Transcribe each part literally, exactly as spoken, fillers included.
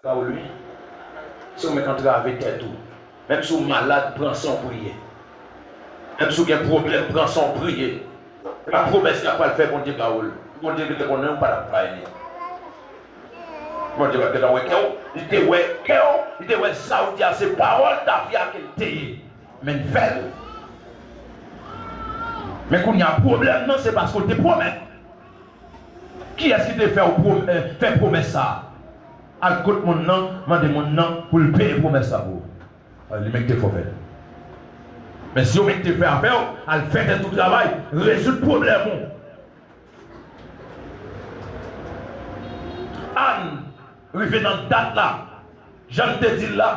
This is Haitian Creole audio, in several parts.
Ka w li, se ou menm k antrave tèt ou. Menm si w malad, pran san w priye. Menm si w gen pwoblèm, pran san w priye. E pa pwomès y ap pral fè Bondye ba w l. Bondye gentan konnen ou pa t ap bay li. Bondye pa t gentan wè kè w, li te wè kè w, li te wè sa w di a se pawòl David a ke l te ye. Men l fè l. Men kounye a pwoblèm nan se paske w te pwomèt. Kiyès ki te fè w pwom- eh, fè pwomès sa a? Al kot moun nan, mande moun nan pou l peye pwomès sa pou ou. Li menm ki te fè w fè l. Men si yo menm ki te fè afè w, al fè tèt ou travay, rezoud pwoblèm ou. Ann rive nan dat la, jan l te di l la,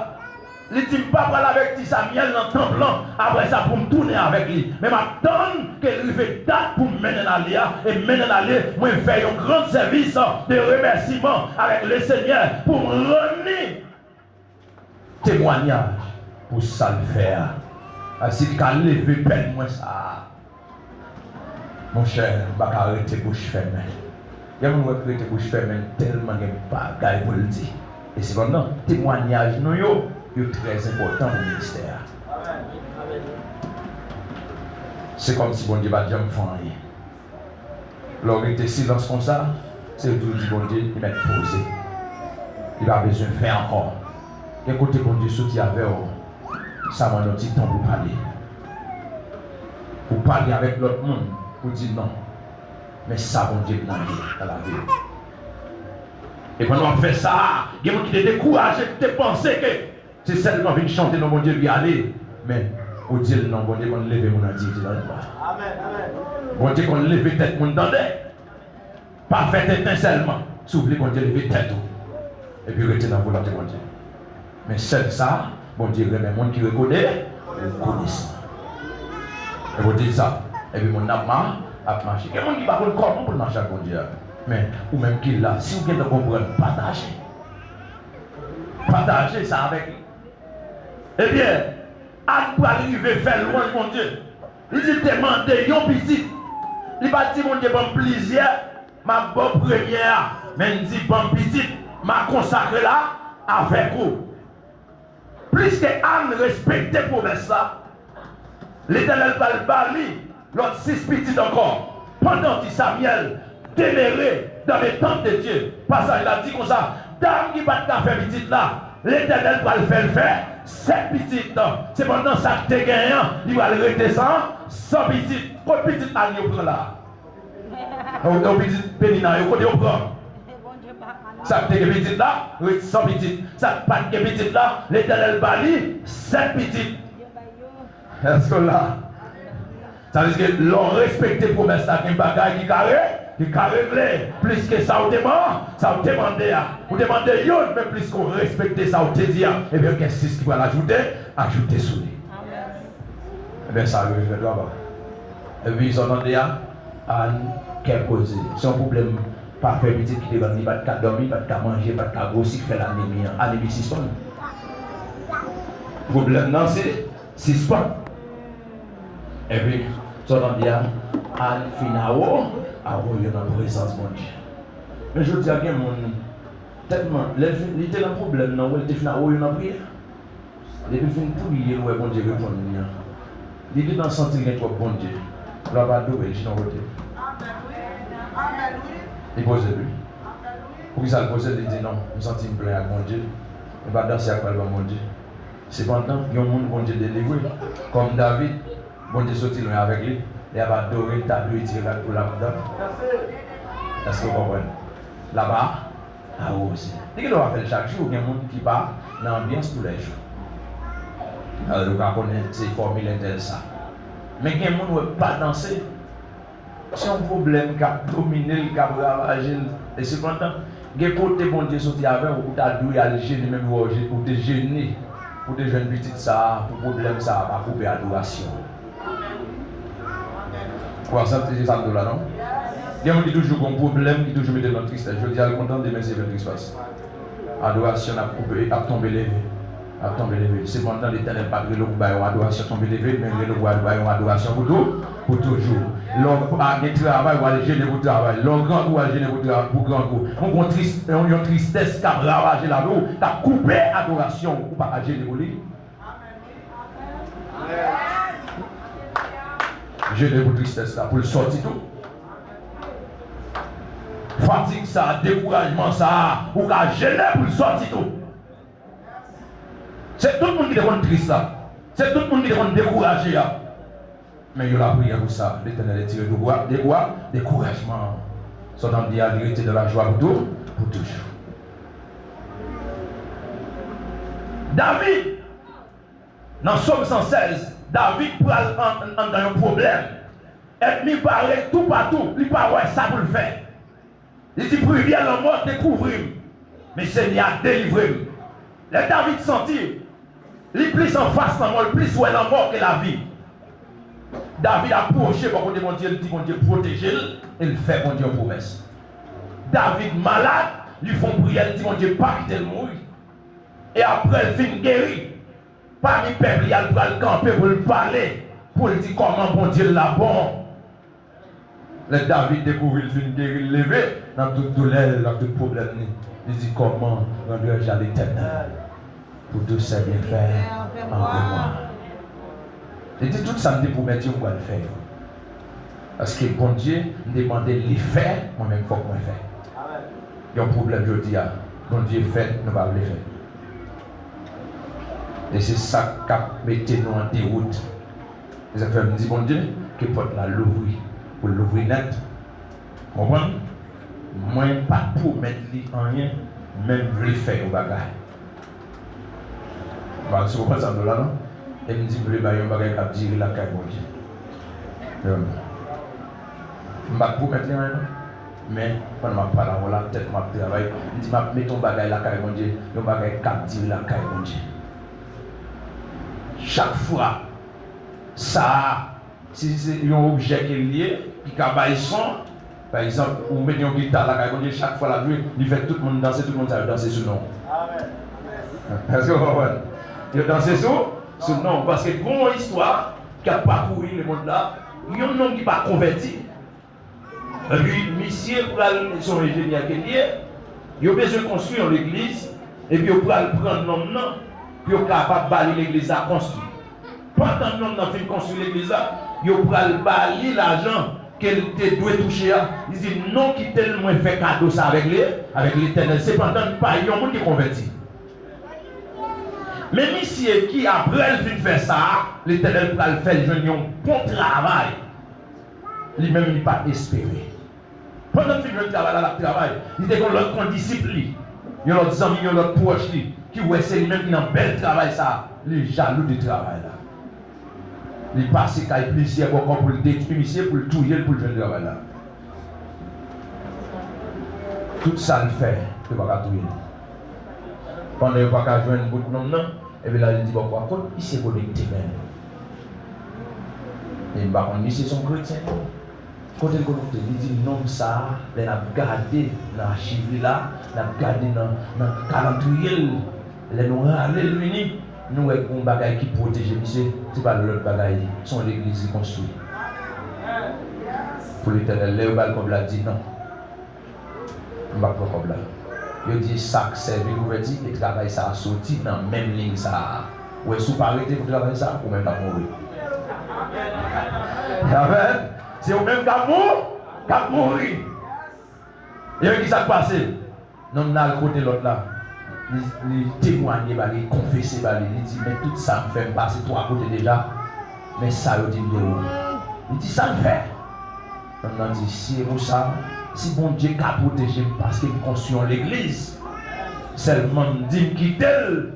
li di, "M pa pral avèk ti Samyèl nan tanp lan, apre sa pou m tounen avèk li. Men m ap tann ke l rive dat pou m mennen l ale a, e m mennen l ale, mwen fè yon gran sèvis de remèsiman avèk Lesenyè pou m rann li temwayaj pou sa l fè a. A, si l ka leve pèn mwen sa a, monchè, m pa ka rete bouch fèmen." Gen moun wè k rete bouch fèmen tèlman gen bagay pou l di. E sepandan, temwayaj nou yo, yo trè enpòtan pou ministè a. Se kòmsi Bondye pa t janm fè anyen. Lè w rete silans konsa, se w tou di Bondye, li mèt poze. Li pa bezwen fè ankò. Gen kote Bondye soti avè w, sa mande yon ti tan pou pale. Pou pale avèk lòt moun, pou di non. Men sa Bondye mande nan lavi w. E pandan w ap fè sa, gen moun ki te dekouraje, ki te panse ke se sèlman vin chante non Bondye epi ale. Men, ou di l non, Bondye konn leve moun an diyite nan lwa. Bondye konn leve tèt moun tande. Pa fè tenten sèlman. Si w vle Bondye leve tèt ou. Epi rete nan volonte Bondye. Men sèl sa, Bondye renmen moun ki rekone-, rekonesan. E Bondye di sa. Epi moun nan ap ma-, ap mache. Gen moun ki pa konn kòman pou l mache ak Bondye a. Men, ou menm ki la, si w gentan konprann, pataje. Pataje sa avèk li. Ebyen, Ann pral rive fè lwanj Bondye. Li di l te mande yon pitit. Li pa t di Bondye ban m plizyè, m ap ba w premye a. Men l di ban m pitit, m a konsakre l avèk ou. Pliske Ann respekte pwomès la, Letènèl pral ba li lòt sis pitit ankò. Pandan ti Samyèl demere dans les tentes de Dieu, pasaj la di konsa, dam ki pa t ka fè pitit la, Letènèl pral fè l fè sèt pitit. Sepandan, sa k te genyen an, li pral rete san, san pitit. Kot pitit Ann yo pran la? Yo, yo pitit Penina yo, kote yo pran? Sa k te gen pitit la, ret san pitit. Sa k pa t gen pitit la, Letènèl ba li sèt pitit. Èske w la? Sa vle di ke lè w respekte pwomès la, gen bagay ki ka re-, ki ka regle plis ke sa w te man-, sa w te mande a. Ou te mande youn, men plis ke w respekte sa w te di a, ebyen, gen sis ki pral ajoute, ajoute sou li. Ebyen, sa yo jwenn dwa ba. Epi, sa w tande a, Ann kè poze. Se yon pwoblèm pa fè pitit ki te rann li pa t ka dòmi, pa t ka manje, pa t ka gwosi, ki fè lanemi an, anemi sispann. Pwoblèm nan se sispann. Epi, sa w tande a, Ann fin awo, awo yo nan prezans Bondye. Men jodi a, gen moun, tèlman, lè l fin, li te nan pwoblèm nan, wè l te fin awo yo nan priyè. Depi l fin priye, l wè Bondye reponn li an. Li gentan santi l gen twòp Bondye. Lè w ap adore l, chita yon kote. Li poze l, wi. Poukisa l poze l? Li di, "Non, m santi m plen ak Bondye. E pa danse a k pral ban m Bondye." Sepandan, yon moun Bondye delivre, kòm David, Bondye soti lwen avèk li, li ap adore l, ta dwe tire rad pou l anndan. Èske w konprann? L ap awoze. Li gen dwa fè l chak jou, gen moun ki pa nan anbyans toulèjou. Alò, ou ka konnen se fòmil entèl sa. Men gen moun wè pa danse. Se yon pwoblèm k ap domine l, k ap ravaje l. E sepandan, gen kote Bondye soti avè w, ou ta dwe al jene, menm ou, ou te jene, ou te jwenn pitit sa a, pou pwoblèm sa a pa koupe adorasyon. Ou aksepte se sa m di w la, non? Gen moun ki toujou gon pwoblèm, ki toujou mete l nan tristès. Jodi a l kontan, demen se vin tris pase. Adorasyon ap koupe, ap tonbe leve. Ap tonbe leve. Se pandan Letènèl pa t rele w pou bay yon adorasyon tonbe leve, men l rele w pou bay yon adorasyon pou tou, pou toujou. Lè w pa gen travay, w al jene pou travay. Lè w grangou, w al jene pou tra-, pou grangou. Yon, yon tris-, yon, yon tristès k ap ravaje lavi w, k ap koupe adorasyon w, ou pa ka jene pou li. Jene pou tristès la, pou l sòti tou. Fatig sa, dekourajman sa, ou ka jene pou l sòti tou. Se tout moun ki te konn tris la. Se tout moun ki te konn dekouraje a. Men yo lapriyè pou sa. Letènèl retire dekoura-, dekoura-, dekourajman. Sa w tande a, li rete nan lajwa pou tou, pou toujou. David, nan Sòm san sèz, David pral an, an, anndan yon pwoblèm. Ènmi pare toupatou, li pa wè sa pou l fè. Li di, "Plizyè lanmò te kouvri m, men Senyè a delivre m." Lè David santi li plis anfas lanmò, li plis wè lanmò ke lavi, David apwoche bò kote Bondye, li di Bondye pwoteje l, e l fè Bondye yon pwomès. David malad, li fè yon priyè, li di Bondye pa kite l mouri. E apre l fin geri, pami pèp li a, l pral kanpe pou l pale, pou l di kòman Bondye l la bon. Lè David dekouvri l fin geri, l leve nan tout doulè l, nan tout pwoblèm li. Li di, "Comment rendrai-je à l'Éternel pour tous ses bienfaits envers moi?" Li di, "Tout sa m te pwomèt yo, m pral fè yo. Paske Bondye, m te mande l li fè, mwen menm fòk mwen fè." Yon pwoblèm jodi a, Bondye fè, nou pa vle fè. E se sa k ap mete nou an dewout. Se sa k fè m di Bondye ke pòt la louvri, pou l louvri nèt. Konprann? Mwen pa t pwomèt li anyen, men m vle fè yon bagay. Ba, si w konprann sa m di w la, non? E m di m vle bay yon bagay k ap dire lakay Bondye. Yon. M pa t pwomèt li anyen, non. Men, pandan m ap pale avè w la, tèt mwen ap travay. M di m ap mete yon bagay lakay Bondye, yon bagay k ap dire lakay Bondye. Chak fwa sa a, si se yon objè ke l ye, ki ka bay son, pa egzanp, ou mete yon gita lakay Bondye, chak fwa l ap jwe, li fè tout moun danse, tout moun sa yo danse sou non w. Èske w konprann? Yo danse sou, sou non w. Paske gon istwa k ap pakouri lemonn la, yon nonm ki pa konvèti, epi misye pral, se yon enjenyè ke l ye, yo bezwen konstwi yon legliz, epi yo pral pran nonm nan, pou yo kapab ba li legliz la konstwi. Pandan nonm nan fin konstwi legliz la, yo pral ba li lajan ke l te dwe touche a. Li di, "Non, kite l, mwen fè kado sa avèk li, avèk Letènèl." Sepandan, pa yon moun ki konvèti. Men misye ki, apre l fin fè sa a, Letènèl pral fè l jwenn yon bon travay. Li menm, li pa t espere. Pandan l fin jwenn travay la, l ap travay. Li te gen yon lòt kondisip li, yon lòt zanmi, yon lòt pwòch li, ki wè se li menm ki nan bèl travay sa a. Li jalou de travay la. Li pase kay plizyè bòkò pou l detwi misye, pou l touye l, pou l jwenn travay la. Tout sa l fè, yo pa ka touye l. Pandan yo pa ka jwenn bout nonm nan, epi la li di bòkò a, "Kot misye konekte menm?" E m pa konn misye se yon kretyen, non. Kote l konekte? Li di nonm sa a, lè n ap gade nan achiv li la, n ap gade nan, nan kalandriye l, lè nou rale l vini, nou wè gen yon bagay ki pwoteje misye, se pa lòt bagay, se yon legliz li konstwi. Pou Letènèl, lè yo ba l kòb la, l di non. M p ap pran kòb la. Yo di sa k sèvi l ouvèti e travay sa a soti nan menm liy sa a. Ou wè, si w pa rete pou travay sa a, ou menm k ap mouri. Amèn. Se ou menm k ap mou-, k ap mouri. E ki sa k pase? Nonm nan al kote lòt la. Li, li temwanye ba li, li konfese ba li. Li di, "Men tout sa m fè, m pase twa kote deja. Men sa yo di m de ou." Li di, "Sa l fè?" Nonm nan di, "Si e pou sa, si Bondye ka pwoteje m paske m konstwi yon legliz, sèlman m di m kite l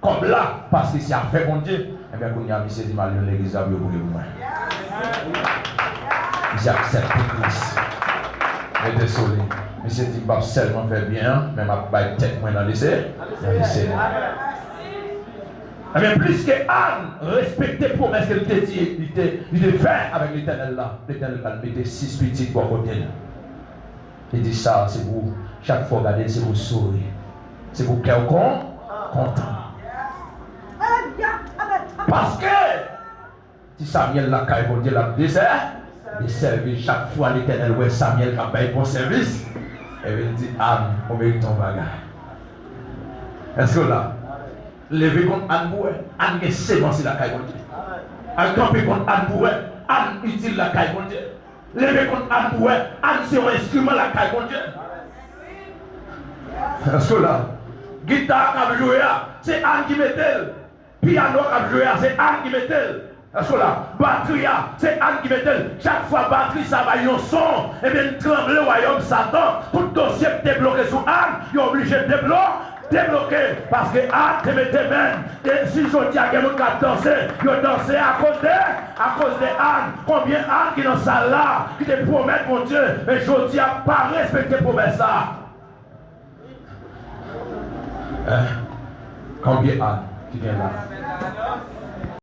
kòb la, paske se afè Bondye, ebyen, kounye a, misye di m al jwenn legliz la pou yo priye pou mwen." Misye aksepte Kris. Mete sou li. Misye di, "M p ap sèlman fè byen an, men m ap bay tèt mwen nan lese, nan lese." Ebyen, pliske Ann respekte pwomès ke li te di, li te, li te fè avèk Letènèl la, Letènèl pral mete sis pitit bò kote l. Li di sa, se pou, chak fwa w gade l, se pou w souri. Se pou kè w kon-, kontan. Paske ti Samyèl lakay Bondye l ap desè, desèvi. Chak fwa Letènèl wè Samyèl k ap bay bon sèvis, epi l di, Ann, ou merite yon bagay. Èske w la? Leve kont Ann pou wè. Ann gen semans lakay Bondye. Al kanpe kont Ann pou wè. Ann itil lakay Bondye. Leve kont Ann pou wè. Ann se yon enstriman lakay Bondye. Èske w la? Gita a k ap jwe a, se Ann ki mete l. Pyano a k ap jwe a, se Ann ki mete l. Èske w la? Batri a, se Ann ki mete l. Chak fwa batri sa bay yon son, ebyen, n tranble wayòm Satan. Tout dosye k te bloke sou Ann, yo oblije deblo-, debloke. Paske Ann te mete men l. E si jodi a gen moun k ap danse, yo danse akoz de, akoz de Ann. Konbyen Ann ki nan sal la, ki te pwomèt Bondye, men jodi a pa respekte pwomès la? Eh, konbyen Ann ki gen la?